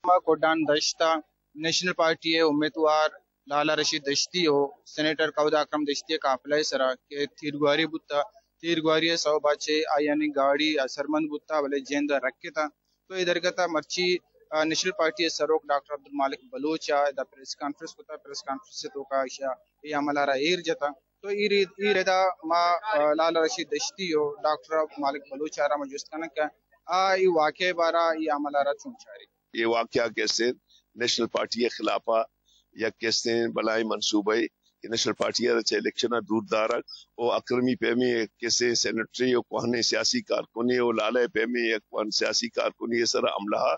ما کڈان دشت ءَ نیشنل پارٹی ءِ امیدوار لالا رشید دشتی ءُ سینیٹر کہودا اکرم دشتی ءِ قافلہ ءِ سرا کہ تیرگواری بوتا، تیرگواری ءِ سوب ءَ چہ آیانی گاڑی اثرمند بوتا، بلے جند ءَ رکتا۔ تو اے درگت ءَ مرچی، آ، نیشنل پارٹی ءِ سروک ڈاکٹر عبدالمالک بلوچ ءَ ادا پریس کانفرنس کتا، پریس کانفرنس ءِ توکا ایشاں اے عمل ءَ را ایر جتا۔ تو اے رد، اے ردا ما، آ، لالا رشید دشتی ءُ ڈاکٹر عبدالمالک بلوچ ءَ را ما جست کناں کہ آ اے واقعہ ءِ بارا، اے عمل ءَ را چون چاری؟ اے واقعہ کسے نیشنل پارٹی ءِ خلاف ءَ یک کسے بلاہیں منصوبہ ءِ کہ نیشنل پارٹی ءَ را چہ الیکشن ءَ دور دارگ ءُ اکرمی پیمیں یک کسے سینیٹری ءُ کوہنیں سیاسی کارکنے ءُ لالا ءِ پیمیں یک کوہن سیاسی کارکنے ءِ سرا حملہ ءَ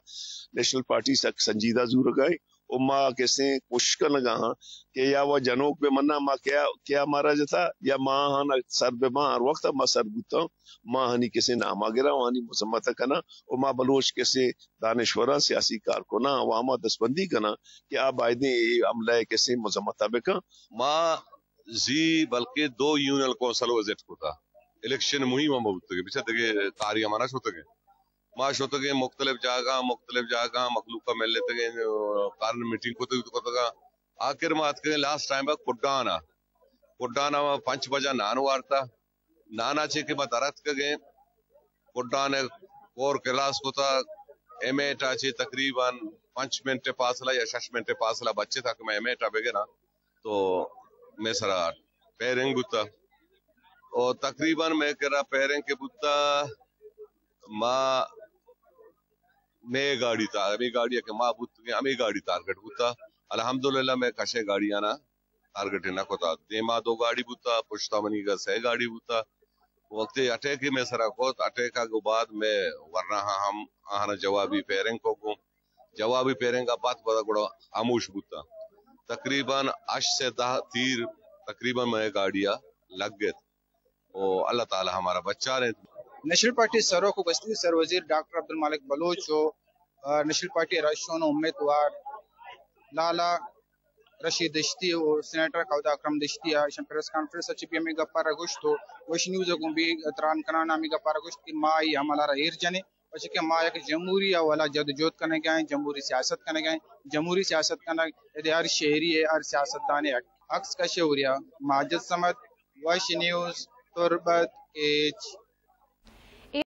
نیشنل پارٹی سک سنجیدہ زورگ ءَ اِنت ءُ ما کسے کوشش کنگ ءَ آں کہ یا وہ جنوک بہ مناں ما کیا، کیا مارا جتا یا ما آہاں سر بہ باں، ہر وقت ما سر بوتاں، ما آہانی کسے نام ءَ گراں، آہانی مذمت ءَ کناں ءُ ما بلوچ کسے دانشوراں، سیاسی کارکناں، عوام ءَ دستبندی کناں کہ آ بایدیں اے حملہ ءِ کسے مذمت ءَ بہ کن۔ ما زی بلکہ دو یونین کونسل ءَ وزٹ کتا، الیکشن مہم ہم بوتگے، بچا دگہ کاری ہم نہ شتگے۔ ما شتگیں مختلف جاگہ، مختلف جاگہ مخلوق ءَ ملتگیں، کارن میٹنگ کتگ کتگاں۔ آخر ما اتکگیں لاسٹ ٹائم ءَ کڈان ءَ، کڈان ءَ ما پنچ بجہ نان وارتا۔ نان ءَ چہ کہ ما در اتکگیں، کڈان ءَ کور کلاس کتا، ایم ایٹ ءَ چہ تقریباً پنچ منٹ ءِ فاصلہ یا شش منٹ ءِ فاصلہ بچتا کہ ما ایم ایٹ ءَ بگراں۔ تو مئے سرا فائرنگ بوتا۔ او تقریباً مئے کرا فائرنگ کہ بوتا، ما، مئے گاڑی تا، ہمے گاڑی کہ ما بوتگیں، ہمے گاڑی ٹارگٹ بوتا۔ الحمدللہ مئے کشیں گاڑیانا ٹارگٹ نہ کتا۔ دیما دو گاڑی بوتا، پشتا منی گا سئے گاڑی بوتا۔ وقتی اٹیک مئے سرا کت، اٹیک ءَ بعد مئے ورناہاں ہم آہانا جوابی فائرنگ کو گوں۔ جوابی فائرنگ ءَ بعد پدا گڑا ہاموش بوتا۔ تقریباً ہشت سے دہ تیر تقریباً مئے گاڑی ءَ لگ ات۔ او اللہ تعالی ہمارا بچار انت۔ نیشنل پارٹی سروک ءُ گوستگیں سر وزیر ڈاکٹر عبدالمالک بلوچ ءُ، آ، نیشنل پارٹی ءِ رہشون ءُ امیدوار لالا رشید دشتی ءُ سینیٹر کہودا اکرم دشتی ءَ ایشاں پریس کانفرنس ءَ چہ بھی ہمے گپ ءَ را گوشت ءُ وش نیوز ءَ گوں بھی تران کنان ءَ ہمے گپ ءَ را گوشت کہ ما اے عمل ءَ را ایر جنیں، پرچہ کہ ما یک جمہوری ءِ والا جد ءُ جہد کنگ ءَ ایں، جمہوری سیاست کنگ ءَ ایں، جمہوری سیاست کنگ ادے ہر شہری ءِ، ہر سیاستدان ءِ حق۔ عکس کش ءُ وریا ماجد صمد، وش نیوز، تربت، کیچ۔